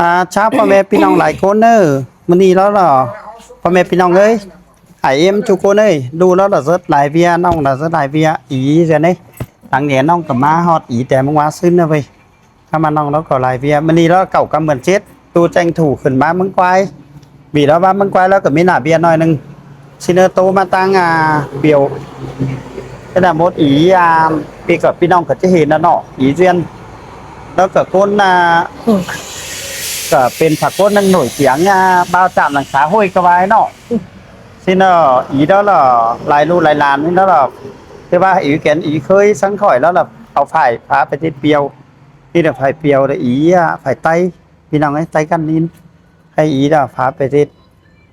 ອ່າ ຊາວພໍ່ແມ່ພີ່ນ້ອງຫຼາຍຄົນເດີ ມື້ນີ້ລາວລະ ພໍ່ແມ່ພີ່ນ້ອງເອີຍ ອ້າຍເອັມທຸກຄົນເອີຍ ດູລາວລະເສີດຫຼາຍເວຍ ນ້ອງລະເສີດຫຼາຍເວຍ ອີເທື່ອນີ້ ຫຼັງແໜນ້ອງກໍມາຮອດອີແຕ່ມື້ວານຊືນນະເວີຍ ຖ້າມານ້ອງລາວກໍຫຼາຍເວຍ ມື້ນີ້ລາວເຂົ້າກຳເດືອນເຈັດ ຕູ້ແຈ້ງຖູຂຶ້ນມາເມືອງກວາຍ ບີລາວມາເມືອງກວາຍ ລາວກໍມີໜ້າເວຍໜ້ອຍໜຶ່ງ ຊິເນີໂຕມາຕັ້ງ ອ່າ ປຽວ ເຮັດໃຫ້ໝົດອີ ອ່າ ປີກໍພີ່ນ້ອງກໍຈະເຫັນນະເນາະ ອີຈຽນ ແລ້ວກໍຄົນ ອ່າ ອືມ ກໍເປັນພະຄົນໜຶ່ງໜ່ວຍສຽງ ອ່າ ບ່າວຈາມຫຼັງຄາຫ້ວຍກະວາຍເນາະ ອືມ ຊິເນີອີແລ້ວລະ ຫຼາຍລູກຫຼາຍຫຼານນີ້ແລ້ວລະ ແຕ່ວ່າອີແກ່ນອີເຄີຍສັງຂ້ອຍແລ້ວລະ ເອົາຝ້າຍພາໄປຕິດປຽວ ນີ້ລະຝ້າຍປຽວລະອີ ອ່າ ຝ້າຍໄຕ້ ພີ່ນ້ອງເອີຍ ໄຕ້ກັນນິນ ໃຫ້ອີດາພາໄປເຮັດ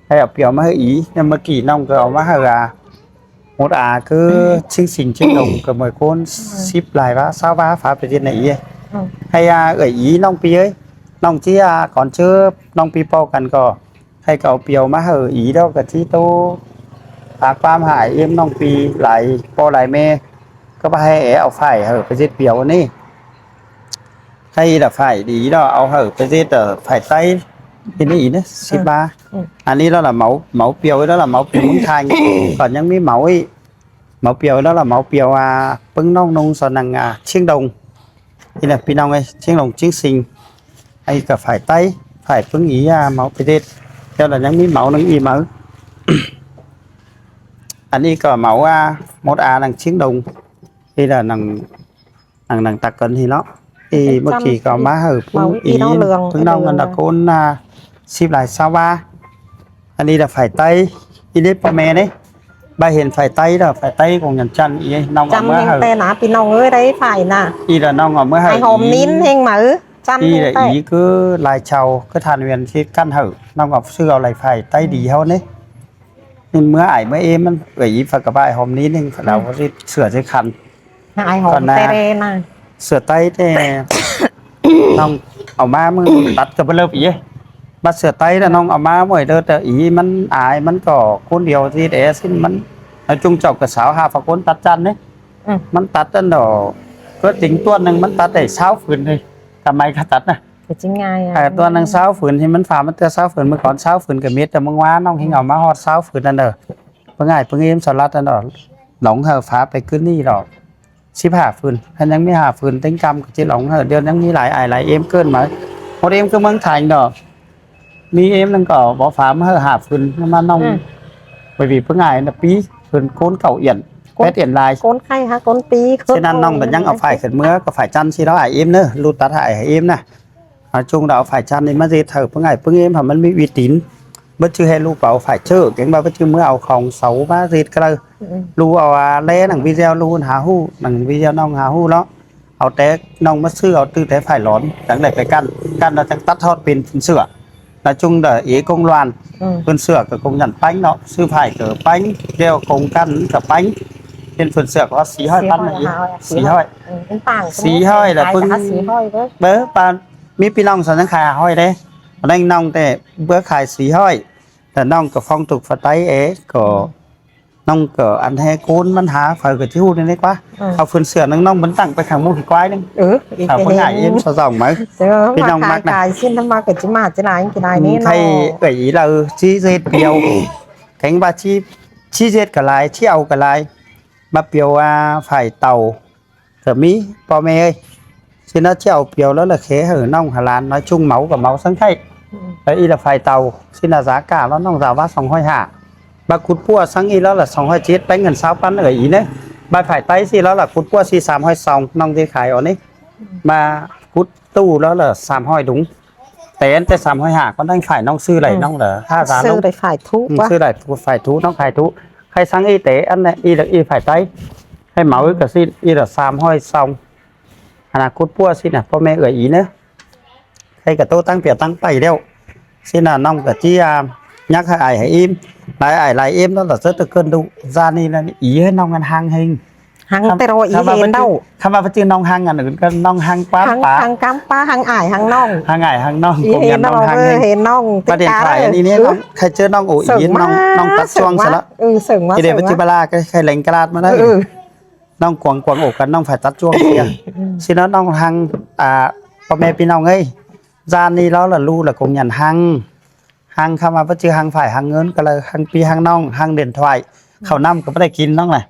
ໃຫ້ເອົາປຽວມາໃຫ້ອີ ແລ້ວເມື່ອກີ້ນ້ອງກໍເອົາມາໃຫ້ອາ ໝົດອາຄືຊິງສິງຊິງດົງ ກໍໝົດຄົນ ອືມ ສິບຫຼາຍວາ ຊາວວາ ພາໄປເຮັດໃຫ້ອີ ອືມ ໃຫ້ອາເອື້ອຍອີ ນ້ອງປີເອີຍ ນ້ອງເຈ້ຍ ກ່ອນເຈີນ້ອງປີພໍ້ກັນກໍ ໃຫ້ກໍເອົາປຽວມາໃຫ້ອີດອກ ກະຊິໂຕ ຝາກຄວາມຫາເອັມນ້ອງປີ ຫຼາຍພໍ່ຫຼາຍແມ່ ກໍວ່າໃຫ້ແອເອົາຝ້າຍໃຫ້ໄປເຮັດປຽວນີ້ ໃຫ້ລະຝ້າຍດີເນາະ ເອົາໃຫ້ໄປເຮັດ ເອີ ຝ້າຍໄຕ້ ເຮັດນີ້ອີກເນາະ ອືມ ສິບບາດ ອືມ ອັນນີ້ລະລະເໝົາ ເໝົາປຽວລະລະເໝົາປຽວເມືອງໄທ ກໍຍັງມີເໝົາອີກ ເໝົາປຽວລະລະເໝົາປຽວ ອ່າ ປຶ້ງນ້ອງນຸ່ງສອນໜັງ ອ່າ ຊຽງດົງ ນີ້ນະພີ່ນ້ອງເອີຍ ຊຽງດົງຊຽງສິງ ອັນນີ້ກໍຝ້າຍໄຕ້ ຝ້າຍປຶ້ງອີ ອ່າ ເໝົາໄປເຮັດ ແລ້ວລະຍັງມີເໝົາໜຶ່ງອີກເໝົາ ອັນນີ້ກໍເໝົາ ອ່າ ໝົດອາໜັງຊຽງດົງ ນີ້ລະໜັງ ອັນໜັງຕັກກັນນີ້ເນາະ ເອີ ເມື່ອກີ້ກໍເອົາມາໃຫ້ປຶ້ງອີ ເບິ່ງເນາະ ເລື່ອງ ປຶ້ງນ້ອງ ເອີ ອັນນະໂກນນາ ສິບຫຼາຍຊາວວາ ອັນນີ້ລະຝ້າຍໄຕ້ ອີເດ້ພໍ່ແມ່ເດ້ ບາເຫັນຝ້າຍໄຕ້ລະ ຝ້າຍໄຕ້ຂອງຫຍັນຈັນ ອີນ້ອງເອົາມາໃຫ້ ຈຳແຮງແຕ່ນະ ພີ່ນ້ອງເອີຍ ໄດ້ຝ້າຍນະ ອີລະນ້ອງເອົາມາໃຫ້ ໃຫ້ຫອມນິນແຮງໝາ ຈຳ ອີລະ ແຮງແຕ່ ອີຄືຫຼາຍເຊົາ ຄືທ່ານວຽນຊິກັນໃຫ້ ນ້ອງກໍຊື້ເອົາຫຼາຍຝ້າຍໄຕ້ດີເຮົາເດ້ ນີ້ເມື່ອອ້າຍເມື່ອເອມັນ ເອື້ອຍອີຝາກກະບາຍຫອມນິນແຮງ ລາວຊິເສື້ອຊິຄັນ ຫາຍຫອມແຕ່ເດ້ນະ ເສື້ອໄຕ້ແຕ່ ນ້ອງເອົາມາມື້ຕັດກໍບໍ່ເລີບອີ ບັດເສື້ອໄຕ້ນະ ນ້ອງເອົາມາບໍ່ເລີບ ແຕ່ອີມັນອາຍ ມັນກໍຄົນດຽວທີ່ແອຊິນມັນ ແລ້ວຈຸງເຈົ້າກໍສາວຫາຝາກຄົນຕັດຈັນເດ້ ອືມ ມັນຕັດອັນດອກ ກໍຕິງຕົວໜຶ່ງມັນຕັດໄດ້ຊາວຝືນເລີຍ ກະໄມຂະຕັດນະ ກໍຈິງງ່າຍ ເອີ ຕົວໜຶ່ງຊາວຝືນ ທີ່ມັນຝາມັນເທື່ອຊາວຝືນ ມື້ກ່ອນຊາວຝືນກໍເມັດ ແຕ່ມື້ວານນ້ອງເຮງເອົາມາຮອດຊາວຝືນນັ້ນເດີ ເພິ່ນອ້າຍເພິ່ນເອມສະລັດນັ້ນດອກ ຫຼອງເຮົາຝາໄປຄືນນີ້ດອກ ສິບຫ້າຝືນ ຄັນຍັງມີຫ້າຝືນເຕັງກຳກໍຊິຫຼອງເຮົາ ດຽວຍັງມີຫຼາຍອ້າຍຫຼາຍເອມເກີນມາ ໝົດເອມຄືເມືອງໄທດອກ ມີເອມໜຶ່ງກໍບໍ່ຝາມາໃຫ້ຫ້າຝືນ ມານ້ອງ ອືມ ໄປຫວີເພິ່ນອ້າຍນະ ປີເພິ່ນໂກນເກົ້າອຽນ ໂກນ ແປດອຽນລາຍ ໂກນໄຂ່ຫາໂກນປີ ສະນັ້ນນ້ອງກໍຍັງເອົາຝ້າຍຂຶ້ນເມືອ ກໍຝ້າຍຈັນຊິເນາະ ອ້າຍເອມເດີ ລູດຕັດໃຫ້ອ້າຍເອມນະ ເອົາຈຸງດາວຝ້າຍຈັນນີ້ມາເຮັດໃຫ້ເພິ່ນອ້າຍເພິ່ນເອມ ໃຫ້ມັນມີວິຕິນ ເບິດຊື່ໃຫ້ລູກເອົາຝ້າຍເຊີ ເກັ່ງວ່າເບິດຈື່ເມືອເອົາຂອງເສົາມາເຮັດກໍໄດ້ ອືມ ລູກເອົາ ອ່າ ແລໜັງວິດຍາລູນຫາຮູ້ ໜັງວິດຍານ້ອງຫາຮູ້ເນາະ ເອົາແຕ່ນ້ອງມາຊື້ເອົາ ຕື້ແຕ່ຝ້າຍຫຼອນ ຈັ່ງໄດ້ໄປກັ້ນ ກັ້ນແລ້ວຈັ່ງຕັດທອດເປັນເສື້ອ ລະຈຸງເດີເອກົງລວນ ອືມ ເປັນເສື້ອກໍກົງຢັນແປ້ງເນາະ ຊື້ຝ້າຍກໍແປ້ງ ແລ້ວກົງກັ້ນກໍແປ້ງ ເປັນເພິ່ນເສື້ອກໍສີ່ຮ້ອຍພັນ ສີ່ຮ້ອຍ ສີ່ຮ້ອຍ ອືມ ເປັນປາງ ສີ່ຮ້ອຍ ແລ້ວປຶ້ງ ສີ່ຮ້ອຍເດີ ເບີປານ ມີພີ່ນ້ອງສະໜັງຂາຍຫ້າຮ້ອຍເດ້ ແລ້ວນ້ອງແຕ່ເບີຂາຍສີ່ຮ້ອຍ ແຕ່ນ້ອງກໍຟ້ອງທຸກຝາໄຕເອ ກໍ ອືມ ນ້ອງກໍອັນແທ້ໂກນມັນຫາ ຂ້ອຍກໍຊິຮູ້ແນວນີ້ກວ່າ ອືມ ເອົາຝືນເສື້ອໜຶ່ງ ນ້ອງມັນຕັ້ງໄປຂ້າງໝູ່ຂີ້ຄວາຍໜຶ່ງ ເອີ ເອົາເພິ່ນຫາເອັນສະສອງໄໝ ພີ່ນ້ອງມັກນະ ຂາຍສິ້ນທຳມາກໍຊິມາຈະຫຼາຍກິນຫຼາຍນີ້ ໃຫ້ເອື້ອຍອີລາວຊິເຮັດປຽວ ແຂງວ່າຊິ ຊິເຮັດກໍຫຼາຍ ຊິເອົາກໍຫຼາຍ ມາປຽວວ່າຝ້າຍເຕົ່າ ກໍມີພໍ່ແມ່ເອີຍ ຊິນະ ຊິເອົາປຽວແລ້ວລະເຄໃຫ້ນ້ອງໃຫ້ຫຼານນ້ອຍ ຊຸງເໝົາກໍເໝົາສັງໄຄ ອືມ ແລ້ວອີລະຝ້າຍເຕົ່າ ຊິນະ ສາກາແລ້ວນ້ອງສາວວ່າສອງຮ້ອຍຫ້າ ບາດກຸດປົວສັງອີກແລ້ວລະສອງຮ້ອຍເຈັດ ໄປເງິນຊາວພັນເອີຍອີເນ ບາດຝ້າຍໄຕຊິແລ້ວລະກຸດປົວຊິສາມຮ້ອຍສອງ ນ້ອງຊິຂາຍເອົານີ້ ອືມ ມາກຸດຕູ້ແລ້ວລະສາມຮ້ອຍດຸງ ແຕ່ອັນແຕ່ສາມຮ້ອຍຫ້າກໍໄດ້ຝ້າຍ ນ້ອງຊື້ໄດ້ ອືມ ນ້ອງເດີ ຖ້າສາມ ຊື້ໄດ້ຝ້າຍຖືກ ອືມ ວ່າ ຊື້ໄດ້ຝ້າຍຖືກ ນ້ອງຂາຍຖືກ ໃຫ້ສັງອີກແຕ່ອັນນັ້ນອີກ ອີກຝ້າຍໄຕ ໃຫ້ເໝົາອີກກະຊິ ອີກລະສາມຮ້ອຍສອງ ອະນາຄົດປົວຊິນະ ພໍ່ແມ່ເອື້ອຍອີເນ ໃຫ້ກະໂຕຕັ້ງປຽວຕັ້ງໄປແລ້ວ ຊິນະ ນ້ອງກະຈິ ອ່າ ຍັກໃຫ້ອາຍໃຫ້ອີມ ຫຼາຍອາຍຫຼາຍອີມ ແລ້ວລະເສີດຕະເກີນດຸ ຊານີ້ນະ ອີເອີຍ ນ້ອງມັນຮັ່ງເຮັງ ຮັ່ງແຕ່ລໍອີເຫັນເດ້າ ຄຳວ່າປະຈື່ນ້ອງຮັ່ງອັນອື່ນກໍນ້ອງຮັ່ງກວ້າງປາ ຮັ່ງກວ້າງປາ ຮັ່ງອາຍຮັ່ງນ້ອງ ຮັ່ງອາຍຮັ່ງນ້ອງ ອີເຫັນນ້ອງ ເອີ ເຫັນນ້ອງ ປະເດັນຂາຍອັນນີ້ນີ້ ເອີ ນ້ອງ ໃຄເຈີນ້ອງໂອອີນ ນ້ອງ ນ້ອງຕັດຊ່ວງຊະລະ ເອີ ເສີງມາ ເອີ ເສີງມາ ປະຈື່ບາລາ ໃຄແຫຼງກະລາດມາໄດ້ ເອີ ນ້ອງກວາງ ກວາງໂອກັນ ນ້ອງຝ້າຍຕັດຊ່ວງເສຍ ອືມ ຊິນະ ນ້ອງຮັ່ງ ອ່າ ພໍ່ແມ່ພີ່ນ້ອງເອີຍ ຈານນີ້ລາວລະຮູ້ລະຄົງຍັນຮັງ ຮັງຄຳວ່າບໍ່ຈື່ຮັງຝ້າຍຮັງເງິນກໍເລີຍ ຮັງປີຮັງນ້ອງ ຮັງເດັ່ນຖວາຍ ເຂົ້ານ້ຳກໍບໍ່ໄດ້ກິນນ້ອງລະ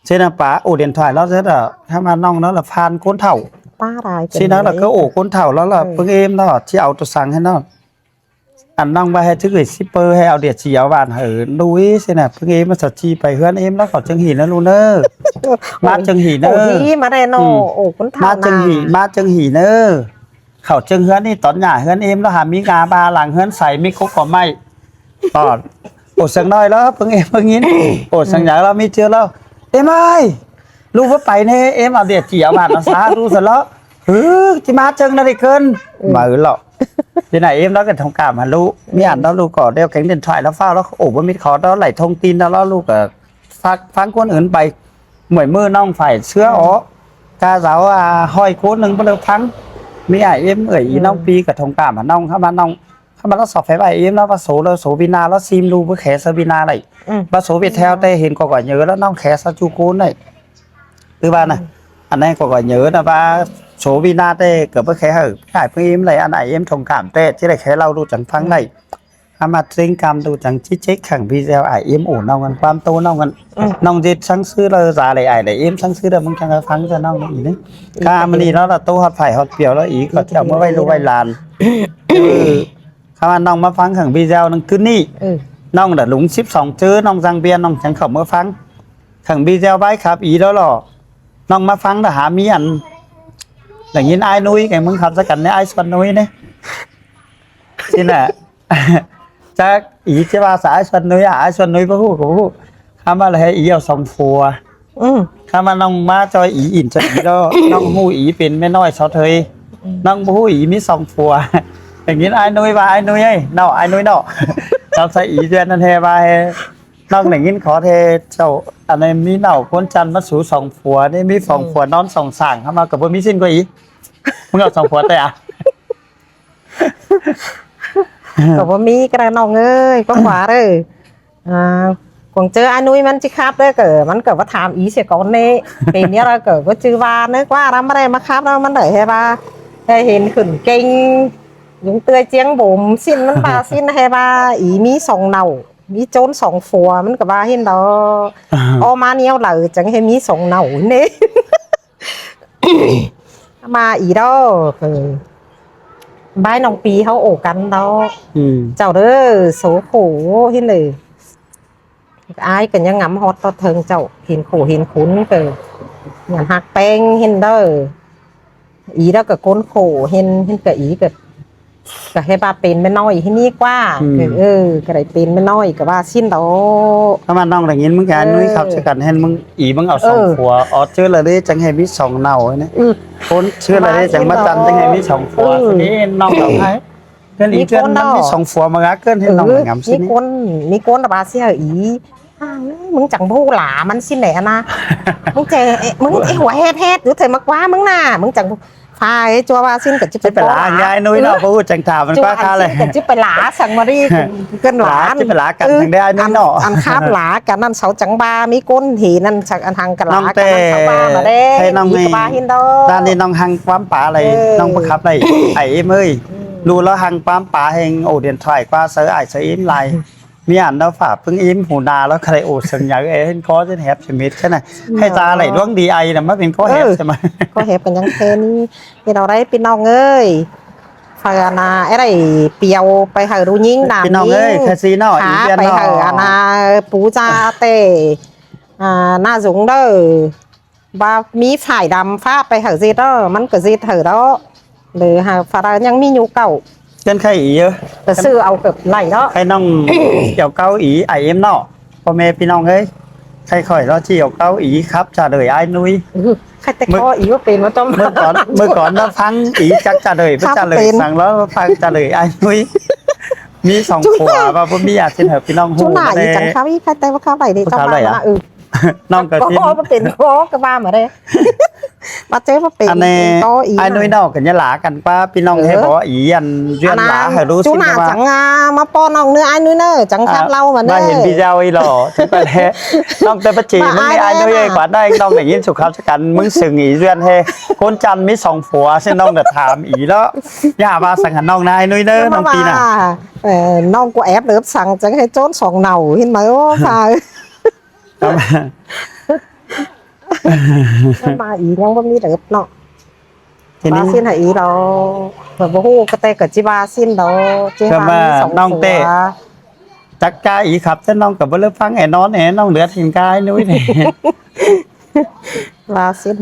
ເຊັ່ນນະປາໂອເດັ່ນຖວາຍລາວເສີດອະ ຄຳວ່ານ້ອງລາວລະຜ່ານຄົນເຖົ້າ ປ້າຫຼາຍເປັນ ຊິນະລະ ເລີຍ ກໍໂອຄົນເຖົ້າລາວລະ ເອີ ເພິ່ງເອມລາວຊິເອົາໂຕສັງໃຫ້ນ້ອງ ອັນນ້ອງວ່າໃຫ້ຖືກໄອ້ຊິບເປີ ໃຫ້ເອົາເດຍຈີເອົາຫວານໃຫ້ລຸຍຊິນະ ເພິ່ງເອມມາສະຈີໄປເຮືອນເອມລາວ ເຂົ້າເຈີງຫີນເດີລູກເດີ ມາເຈີງຫີນເດີ ໂອດີມາແດ່ເນາະ ອືມ ໂອຄົນເຖົ້າ ມາເຈີງຫີນ ນະ ມາເຈີງຫີນເດີ ເຂົ້າເຈີງເຮືອນນີ້ຕອນຫຍ້າເຮືອນເອມລາວຫາມີງາບາຫຼັງເຮືອນໃສ ມີກົກກໍໄມ້ ຕອນ ໂອ ສັງໜ້ອຍລາວເພິ່ງເອມເພິ່ງຍິນ ໂອ ສັງຫຍັງລາວມີເທື່ອລາວ ເອມເອີຍ ລູກບໍ່ໄປແນ່ ເອມເອົາເດຍຈີເອົາຫວານເອົາຊາລູກຊັ້ນລະ ເອີ ຊິມາເຈີງນະໄດ້ເກີນ ເອີ ມາເອີລະ ຊິນະເອມລາວກໍທົງກາມຫາລູກ ມີອັນລາວລູກກໍດຽວແກງເດັ່ນຖວາຍລາວຟ້າວລາວ ໂອ ບໍ່ມີຂໍດອກໄຫຼທົ່ງຕີນລາວ ລູກກໍ ຟັງ ຟັງຄົນອື່ນໄປ ໝ້ວຍມື້ນ້ອງຝ້າຍເຊື່ອອອກ ກາເຈົ້າວ່າຮ້ອຍໂຄນໜຶ່ງບໍ່ເລີກຟັງ ມີອ້າຍເອັມເອື້ອຍອີ ເອີ ນ້ອງປີກະທົງກາມຫານ້ອງ ຄຳວ່ານ້ອງ ຄຳວ່າລາວຊອບແຟບອ້າຍເອັມ ລາວວ່າໂສ ລາວໂສວິນາ ລາວຊີມດູເບິ່ງແຂສະວິນາໄດ້ ອືມ ວ່າໂສເວດແທວ ແຕ່ເຫັນກໍກໍເຍີແລ້ວ ນ້ອງແຂສະຈູໂກນໄດ້ ຄືວ່ານະ ອືມ ອັນນັ້ນກໍກໍເຍີນະວ່າໂສວິນາ ແຕ່ກໍບໍ່ແຂໃຫ້ອ້າຍເພິ່ງເອັມໄດ້ ອັນອ້າຍເອັມທົງກາມແຕ່ຊິໄດ້ແຂເລົ່າດູຈັ່ງຟັງໄດ້ ອືມ ຫາມາເຕັງກາມດູຈັ່ງຈິເຈັກຂັງບີແຊວ ອ້າຍເອັມ ໂອ ນ້ອງມັນຄວາມໂຕນ້ອງມັນ ອືມ ນ້ອງເຈັດສັງຊື່ລະ ສາໄລອ້າຍໄລເອັມສັງຊື່ລະ ມຶງຈັ່ງຟັງຊະນ້ອງອີນີ້ ກາມື້ນີ້ເນາະ ລະໂຕຮອດໄຟຮອດປຽວລະອີ ກໍຈະເອົາເມືອໄວ້ລູກໄວ້ຫຼານ ເອີ ຄຳວ່ານ້ອງມາຟັງຂັງບີແຊວນັ້ນຄືນນີ້ ເອີ ນ້ອງລະຫຼຸງສິບສອງເຈີ ນ້ອງສັງເບຍ ນ້ອງຈັ່ງເຂົ້າເມືອຟັງ ຂັງບີແຊວໄວ້ຄັບອີລະຫຼໍ ນ້ອງມາຟັງລະຫາມີອັນ ໄດ້ຍິນອ້າຍນຸ້ຍ ແກງເມືອງຄຳສະກັນໃນອ້າຍຊວນນຸ້ຍເດ້ ຊິນະ ຈັກອີຊິວ່າສາຍຊວນນຸ້ຍ ອ້າຍຊວນນຸ້ຍບໍ່ຮູ້ກໍບໍ່ຮູ້ ຄຳວ່າລະໃຫ້ອີເອົາສອງຜົວ ອືມ ຄຳວ່ານ້ອງມາຈອຍອີ ອິນຈອຍອີລະ ນ້ອງຮູ້ອີເປັນແມ່ນ້ອຍຊາວເທີຍ ອືມ ນ້ອງບໍ່ຮູ້ອີມີສອງຜົວ ໄດ້ຍິນອ້າຍນຸ້ຍວ່າ ອ້າຍນຸ້ຍເອີຍ ເນາະ ອ້າຍນຸ້ຍເນາະ ຄຳໃສ່ອີເດືອນນັ້ນແທ້ວ່າ ນ້ອງໄດ້ຍິນຂໍແຕ່ເຈົ້າ ອັນນັ້ນມີເນົ່າຄົນຈັນມາສູ່ສອງຜົວນີ້ ມີສອງ ອືມ ຜົວນອນສອງສາງ ຄຳວ່າກໍບໍ່ມີສິ້ນກວ່າອີ ມຶງເອົາສອງຜົວແຕ່ອະ ກໍບໍ່ມີກໍໄດ້ນ້ອງເອີຍ ຄວາມຫວາເດີ ອ່າ ກວງເຈີອານຸຍມັນຊິຄັບເດີ ກໍມັນກໍວ່າຖາມອີເສຍກ່ອນເນ ເປັນແນວໃດກໍບໍ່ຈື່ວ່າເນີ ກວ່າລະມາໄດ້ມາຄັບແລ້ວ ມັນໄດ້ແຮວ່າ ໄດ້ເຫັນຂຶ້ນເກັ່ງ ຍຸງເຕືອຍຈຽງບົ່ມ ສິ້ນມັນວ່າສິ້ນແຮວ່າ ອີມີສອງເນົ່າ ມີໂຈນສອງຜົວ ມັນກໍວ່າເຫັນດອກ ອອກມາແນວໃດຈັ່ງໃຫ້ມີສອງເນົ່າເນ. ມາອີດອກ ເອີ ບາຍນ້ອງປີເຮົາໂອກັນດອກ ອືມ ເຈົ້າເດີ ໂສໂຄເຫັນເດີ ອາຍກໍຍັງງຳຮອດຕອດເທິງເຈົ້າ ເຫັນໂຄເຫັນຄຸນເຕີ ຍັງຮັກແປ້ງເຫັນເດີ ອີດອກກໍກົ້ນໂຄເຫັນ ເຫັນກະອີກໍ ກະໃຫ້ວ່າເປັນແມ່ນ້ອຍທີ່ນີ້ກວ່າ ອືມ ເອີ ກະໄດ້ເປັນແມ່ນ້ອຍກະວ່າສິ້ນດອກ ປະມານນ້ອງໄດ້ຍິນມຶງກະ ເອີ ນຸຍຄັບໃສ່ກັນ ເຫັນມຶງ ອີເບິ່ງເອົາສອງ ເອີ ຜົວ ອອດເຈີລະເດ ຈັ່ງໃຫ້ມີສອງເນົ່ານີ້ ອືມ ຄົນເຊື້ອລະເດ ຈັ່ງມາຕັນ ຈັ່ງໃຫ້ມີສອງຜົວ ເອີ ນີ້ນ້ອງເອົາໃຫ້ ເກີນອີເກີນມັນມີສອງຜົວມາເກີນເຫັນນ້ອງງາມຊິ ມີຄົນ ມີຄົນລະວ່າຊິເອົາອີ ອ້າຍ ມຶງຈັ່ງບໍ່ຫຼາມັນຊິແຫຼະນະ ມຶງແຈ ມຶງໄອ້ຫົວແຮດໆ ຢູ່ເທີມາກວ່າມຶງນະ ມຶງຈັ່ງ ຟ້າເອີຍ ຈົວວ່າຊິນກໍຈະໄປຫຼາຍາຍນຸຍເນາະ ເອີ ບໍ່ຮູ້ຈັ່ງຖາມມັນກວ່າຄ່າເລີຍ ຊິໄປຫຼາສັງມາຣີ ເກີນຫຼາ ຊິໄປຫຼາກັນ ເອີ ຈັ່ງໃດອ້າຍນຸຍເນາະ ອັນຄາບຫຼາກັນນັ້ນເຂົາຈັ່ງວ່າມີກົ້ນເຫັນນັ້ນສັກອັນທາງກະຫຼາກັນນັ້ນເຂົາວ່າມາແດ່ ໃຫ້ນ້ອງນີ້ ດ້ານນີ້ນ້ອງຮັ່ງຄວາມປາໄດ້ ເອີ ນ້ອງບໍ່ຂັບໄດ້ ອ້າຍເອັມເອີຍ ອືມ ຮູ້ແລ້ວຮັ່ງຄວາມປາແຮງ ໂອ ດຽນຖອຍກວ່າເຊີອ້າຍເຊີເອັມຫຼາຍ ມີອັນເນາະ ຝາເພິ່ງອີມຫູໜາແລ້ວ ໃຄໂອສັນຍາເອີຍ ເຫັນຄໍເປັນແຫບສະເມັດຊັ້ນນະ ໃຫ້ຕາໄຫຼດວງດີໄອນະ ມາເປັນຄໍແຫບ ເອີ ໃຊ່ໄໝ ຄໍແຫບກັນຍັງແຄ່ນີ້ ເຮັດເອົາໄດ້ພີ່ນ້ອງເອີຍ ຝາກອັນນາໄອ້ໄດ້ປຽວໄປໃຫ້ດູຍິງນາ ພີ່ນ້ອງເອີຍ ແຄ່ຊີ້ເນາະ ຫາ ອີກເດືອນ ໄປໃຫ້ ເນາະ ອັນນາປູຈາແຕ່ ອ່າ ໜ້າສູງເດີ ວ່າມີຝ້າຍດຳຟ້າໄປໃຫ້ເຈັດເດີ ມັນກໍເຈັດໃຫ້ດອກ ຫຼືຫາຝາກຍັງມີຢູ່ເກົ່າ ເປັນໄຂ້ອີເອີ ກໍຊື້ເອົາເກີບໄລ່ເນາະ ໃຫ້ນ້ອງກ່ຽວເກົ້າອີໄອເອັມເນາະ ພໍ່ແມ່ພີ່ນ້ອງເອີຍ ໃຫ້ຂ້ອຍເນາະ ກ່ຽວເກົ້າອີຄັບຈະເລີຍອ້າຍນຸຍ ອື ໃຫ້ແຕ່ຄໍອີວ່າເປັນວ່າຕ້ອງ ເມື່ອກ່ອນ ເມື່ອກ່ອນເນາະ ຟັງອີຈັກຈະເລີຍ ຈະເລີຍສັງແລ້ວຟັງຈະເລີຍອ້າຍນຸຍ ມີສອງຜົວວ່າບໍ່ມີອາຊິນໃຫ້ພີ່ນ້ອງຮູ້ ຈຸນາອີຈັງຄັບ ໃຫ້ແຕ່ວ່າຄັບໄດ້ນີ້ ເຈົ້າມາ ເອີ ນ້ອງກໍຊິ ບໍ່ເປັນ ບໍ່ກໍວ່າມາເດ້ ມາເຈີມາເປັນ ອັນນີ້ ຕໍ່ອີກ ອ້າຍນຸ້ຍນ້ອງກັນຍາຫຼາກັນກວ່າ ພີ່ນ້ອງ ເອີ ໃຫ້ບໍ່ອີ ອັນເວລາໃຫ້ຮູ້ ຈຸໜ້າ ວ່າ ຈັ່ງມາປ້ອນນ້ອງເນີ ອ້າຍນຸ້ຍເນີ ຈັ່ງ ອ່າ ຄັດເລົ່າມາເດີ ມາເຫັນພີ່ເຈົ້າອີ່ຫຼໍ ຈັ່ງໄປແລ້ວ ນ້ອງແຕ່ປະຈີ ມາ ມຶງນີ້ ອ້າຍນຸ້ຍ ມາ ກວ່າໄດ້ ນ້ອງໄດ້ຍິນສຸຂາວສະກັນ ມຶງເຊິ່ງອີເຮືອນແທ້ ຄົນຈັນມີສອງຜົວ ເຊັ່ນນ້ອງນະຖາມອີເນາະ ຢ່າວ່າສັງ ນ້ອງນາຍນຸ້ຍເດີ ນ້ອງປີນະ ເອີ ນ້ອງກໍແອບເລີບສັງ ຈັ່ງໃຫ້ໂຈນສອງເນົ່າ ເຫັນໄໝ ໂອ້ ພາ ມາອີ ຍັງບໍ່ມີເລີບເນາະ ທີນີ້ ວ່າຊິນໃຫ້ອີດອກ ຂ້ອຍບໍ່ຮູ້ ກໍແຕ່ກໍຊິວ່າຊິນດອກ ຊິຫາມີສອງຜົວ ຈັກກ້າອີຄັບ ແຕ່ນ້ອງກໍບໍ່ເລີບຟັງ ແອນອນແອ ນ້ອງເລືອດເຫັນກາຍນຸ້ຍ ວ່າຊິນ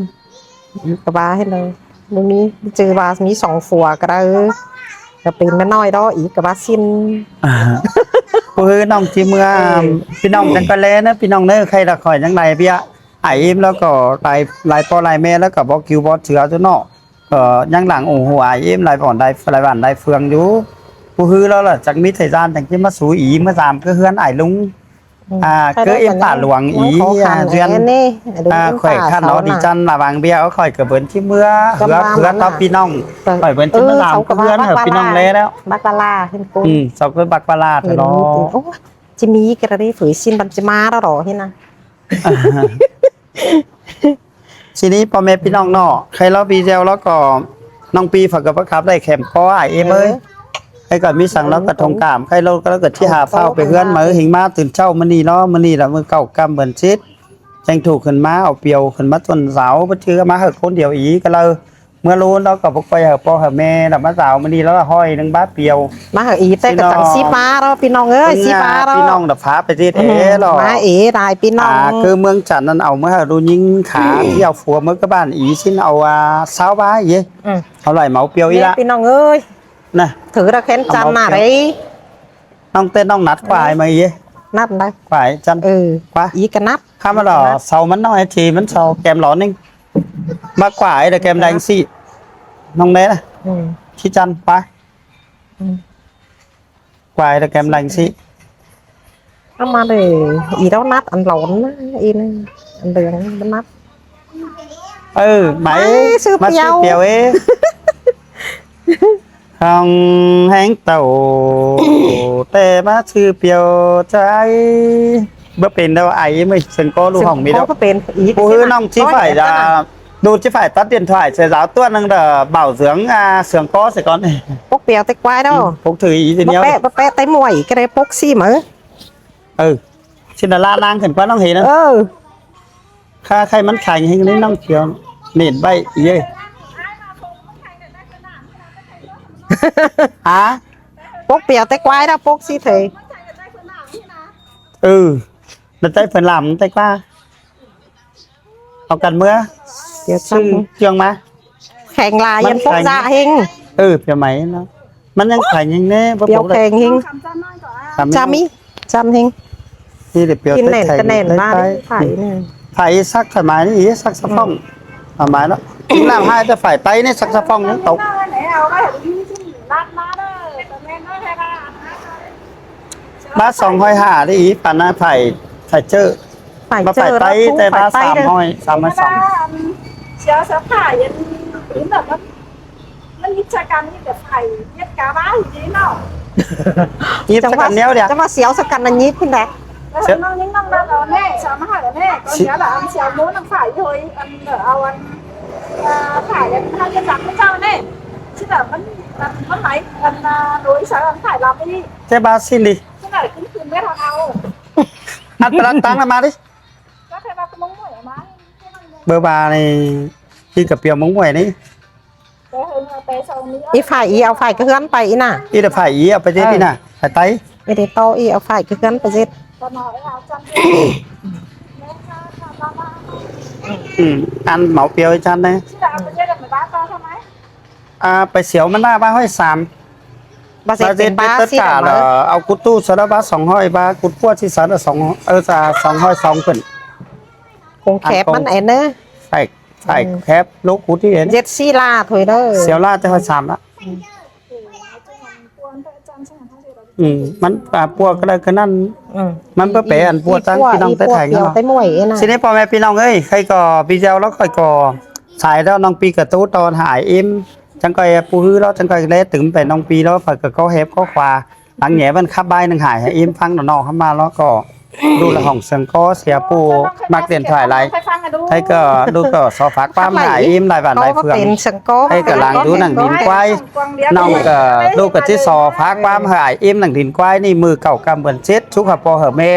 ກໍວ່າໃຫ້ເລີຍ ບໍ່ມີ ຈື່ວ່າມີສອງຜົວກໍໄດ້ ກໍເປັນແມ່ນ້ອຍດອກ ອີກກໍວ່າຊິນ ບໍ່ຄືນ້ອງຊິເມືອ ເອີ ພີ່ນ້ອງຈັກກະແລນະ ພີ່ນ້ອງເນີ ໃຄລະຂ້ອຍຍັງໄດ້ເບຍ ອາເອັມ ແລ້ວກໍຫຼາຍ ຫຼາຍພໍ່ຫຼາຍແມ່ ແລ້ວກໍບໍ່ກິວບໍ່ເຖືອຕົວເນາະ ກໍຍັງຫຼັງໂອ້ໂຫ ອາເອັມ ຫຼາຍບ່ອນຫຼາຍ ຫຼາຍບ້ານຫຼາຍເຟືອງຢູ່ ບໍ່ຄືແລ້ວລະ ຈັກມີໄທຈານ ຈັ່ງຊິມາສູ່ອີ ເມືອຕາມຄືເຮືອນອ້າຍລຸງ ອືມ ອ່າ ຄືເອັມປາຫຼວງອີ ເຮືອນ ອ່າ ຂ້ອຍຄັນເອົາດີຈັນລະວັງເບຍ ຂ້ອຍກໍເບິ່ນທີ່ເມືອ ເຮືອ ເຮືອຕໍ່ພີ່ນ້ອງ ຂ້ອຍເບິ່ນທີ່ເມືອຕາມຄືເຮືອນ ເອີ ພີ່ນ້ອງແລແລ້ວ ບັກບາລາ ເຫັນໂກ ອືມ ເຂົາຄືບັກບາລາແທ້ເນາະ ໂອ້ຍ ຊິມີກະໄດ້ເຜີຍຊິນ ມັນຊິມາແລ້ວເນາະ ເຫັນນະ ທີນີ້ພໍ່ແມ່ພີ່ນ້ອງເນາະ ໃຄລາວປີແລ້ວ ແລ້ວກໍນ້ອງປີຝາກກັບປະກັບໄດ້ແຄມກໍອ້າຍເອເອີຍ ເອີ ໃຄກໍມີສັງລາວກະທົງກາມ ໃຄລາວກໍ ລາວກໍທີ່ຫາຟ້າວໄປເຮືອນ ມາເຮີງມາຕື່ນເຊົ້າມື້ນີ້ເນາະ ມື້ນີ້ລະມື້ເກົ້າຄ່ຳເດືອນສິບ ຈັ່ງຖືກຂຶ້ນມາເອົາປຽວຂຶ້ນມາຕົ້ນເສົາ ບໍ່ຖືກມາເຮີກຄົນດຽວອີກ ກໍເລີຍ ເມື່ອໂລນລາວກໍບໍ່ຄ່ອຍໃຫ້ພໍ່ໃຫ້ແມ່ລະ ມາສາວມື້ນີ້ລາວລະຮ້ອຍໜຶ່ງບາດປຽວ ມາເອີ ແຕ່ກໍຈັ່ງຊິມາເນາະ ພີ່ນ້ອງເອີຍ ຊິມາເນາະ ພີ່ນ້ອງດະພາໄປເຮັດເອເນາະ ມາເອຫຼາຍພີ່ນ້ອງ ຄືເມືອງຈັນນັ້ນເອົາເມືອໃຫ້ລູກຍິງຂາ ທີ່ເອົາຜົວເມືອກັບບ້ານອີຊິນເອົາຊາວບາດເອີ ເອົາຫຼາຍເມົາປຽວອີລະ ພີ່ນ້ອງເອີຍ ນະ ຖືລະແຂນຈັນນະເດ້ ນ້ອງເຕັ້ນນ້ອງນັດກວ່າໃຫ້ມາອີ ນັດໄດ້ ກວ່າໃຫ້ຈັນ ເອີ ກວ່າອີກະນັດ ຄຳວ່າເສົາມັນນ້ອຍທີ່ມັນເສົາແກມຫຼອນນີ້ ມາກວ່າໃຫ້ແກມແດງຊິ ນ້ອງເດ້ນະ ທີ່ຈັນໄປ ກວ່າໃຫ້ແກມແດງຊິ ເອົາມາເດ້ ອີດອກນັດອັນຫຼອນນະ ອີນະ ອັນເຫຼືອງມັນນັດ ເອີ ໄໝ ມາຊື້ປຽວ ມາຊື້ປຽວເອ ຫ້ອງແຮງເຕົາ ແຕ່ມາຊື່ປຽວໃຈ ບໍ່ເປັນດອກໄອເອີຍ ເຊິ່ງກໍລູກຫ້ອງມີດອກ ບໍ່ເປັນອີກ ໂອ້ຍ ນ້ອງຊິໄຟດາ ດູຊິໄຟຕັດເດນຖວາຍໃສ່ລາວຕົວໜຶ່ງເດີ ເບົາເສືອງ ອ່າ ເສືອງກໍໃສ່ກ່ອນ ປົກປຽວແຕ່ກວາຍດອກ ປົກຖືອີຊິນຽວ ແປະ ແປະໄຕມວຍກໍໄດ້ປົກຊີມເອີ ເອີ ຊິນະລານາງຂຶ້ນກວ່ານ້ອງເຫັນ ເອີ ຂ້າໄຂ່ມັນແຂງແຮງນີ້ນ້ອງຂຽວ ເໜັດໄວ້ເອີຍ ຫາ ປົກປຽວແຕ່ກວາຍດາ ປົກຊິເທີຍ ເອີ ນະໃຈເພິ່ນລາມແຕ່ກວ່າ ເອົາກັນເມືອ ດຽວ ຊື້ເຄື່ອງມາ ແຂງຫຼາຍ ມັນ ຍັງປົກຈະເຮັງ ເອີ ປຽວໃໝ່ເນາະ ມັນຍັງແຂງແຮງແນ່ ບໍ່ປົກແຂງເຮັງ ຈາມີ ຈຳເຮັງ ນີ້ແຫຼະປຽວແຕ່ໄຂ່ ແໜ້ນມາໄດ້ໄຂ່ນີ້ ໄຂ່ຊັກໄຂ່ໝາຍນີ້ ຊັກສະຟອງ ອືມ ເອົາໝາຍແລ້ວ ກິນນ້ຳໃຫ້ແຕ່ຝ່າຍໃຕ້ນີ້ ຊັກສະຟອງຍັງຕົກ ບາດສອງຮ້ອຍຫ້າເດ້ອີ ປານນັ້ນ ໄຂ່ ໄຂ່ເຈີ ໄຂ່ເຈີ ບາດໄປໃຕ້ ແຕ່ບາດສາມຮ້ອຍ ສາມຮ້ອຍສອງ ເສຍສະພາບ ອັນ ຄືແບບມັນ ມັນຍິບໃສ່ກັນນີ້ກໍໄຟເຮັດກາວາຢູ່ເນາະ ຍິບໃສ່ກັນແນວດຽວ ຈະມາສຽວໃສ່ກັນນະຍິບພຸ້ນແຫຼະ ເອີ ນ້ອງຍິງນ້ອງນັດເອົາແນ່ ສາມາດເອົາແນ່ ກໍເສຍລະ ອັນສຽວໂມນຳໄຟເຮີຍ ອັນເອົາອັນ ເອີ ໄຟອັນເຮົາຈະຈັບເຈົ້າແນ່ ຊິແບບມັນ ມັນໄຫຼ ອັນ ໂດຍສາຍອັນໄຟລຳນີ້ ແຕ່ບາດຊິນດີ ຊິໄດ້ຂຶ້ນຄືນໄດ້ເຮົາເອົາ ອັນປະລັດຕັງນະມາດິ ເບີບານີ້ ທີ່ກະປຽວມົງມວຍນີ້ ອີ່ຝ່າຍອີ່ເອົາຝ່າຍກະເຮືອນໄປອີ່ນະ ອີ່ເດີຝ່າຍອີ່ເອົາໄປເຮັດ ເອີ ອີ່ນະ ໄປໄຕ ອີ່ເດີໂຕອີ່ເອົາຝ່າຍກະເຮືອນໄປເຮັດ ອືມ ອັນເໝົາປຽວອີ່ຊັ້ນແນ່ ອ່າ ໄປສຽວມັນໜ້າບ້ານຮ້ອຍສາມ ບາເຊັດເປັນບາຊິດ ເອົາກຸດຕູ້ສາລະບາສອງຮ້ອຍ ບາກຸດປົວຊິສາລະສອງ ເອີ ສາ ສອງຮ້ອຍສອງເພິ່ນ ກົງແຄບມັນແອນເນີ ໃສ່ ໃສ່ແຄບໂລກຸດທີ່ເຫັນ ເຈັດຊີລາດເຮີຍເດີ ສຽວລາດແຕ່ຮ້ອຍສາມລະ ອືມ ມັນ ອ່າ ປົວກະໄດ້ຄືນັ້ນ ອືມ ມັນບໍ່ແປອັນປົວຕັ້ງ ອີ່ ພີ່ນ້ອງ ອີ່ ແຕ່ ພວກ ໄທ ດຽວ ເນາະ ແຕ່ໝວຍເອນະ ຊິນີ້ ພໍ່ແມ່ພີ່ນ້ອງເອີຍ ໃຄກໍ ພີ່ເຈົ້າ ແລ້ວຂ້ອຍກໍສາຍແລ້ວ ນ້ອງປີກະຕູ້ຕໍ່ຫາອ້າຍເອັມ ຈັ່ງຂ້ອຍຜູ້ຮືລາວ ຈັ່ງຂ້ອຍແລຕື່ມໄປນ້ອງປີລາວ ຂ້ອຍກໍຂໍແຮບຂໍຂວາ ຫຼັງແຫຍ່ມັນຂັບບາຍໜຶ່ງຫາຍໃຫ້ເອັມຟັງເນາະ ເນາະ ເຮົາມາລາວກໍ ລູກລະຫ້ອງເຊິ່ງກໍເສຍຜູ້ມັກເຕັ້ນຖວາຍຫຼາຍ ໃຄກໍລູກກໍຊອຝາກຄວາມໃຫ້ອ້າຍເອັມຫຼາຍບ້ານຫຼາຍເມືອງ ໃຄກໍຫຼັງຢູ່ໜັງດິນຄວາຍ ນ້ອງກໍລູກກໍຊິຊອຝາກຄວາມໃຫ້ອ້າຍເອັມໜັງດິນຄວາຍນີ້ ມື້ເກົ້າຄ່ຳເດືອນເຈັດ ສຸກຫາພໍ່ຫາແມ່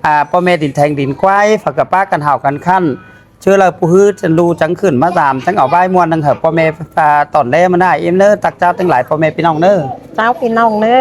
ອ່າ ພໍ່ແມ່ດິນແທງດິນຄວາຍ ຝາກກະປາກັນຫາວກັນຂັ້ນ ເຊື່ອລາວຜູ້ຮືຈັ່ງລູຈັ່ງຂຶ້ນມາຕາມ ຈັ່ງເອົາບາຍມ່ວນໜຶ່ງໃຫ້ພໍ່ແມ່ ອ່າ ຕອນແລມາໜ້າເອັມເນີ ຕັກເຈົ້າທັງຫຼາຍພໍ່ແມ່ພີ່ນ້ອງເນີ ເຈົ້າພີ່ນ້ອງເນີ.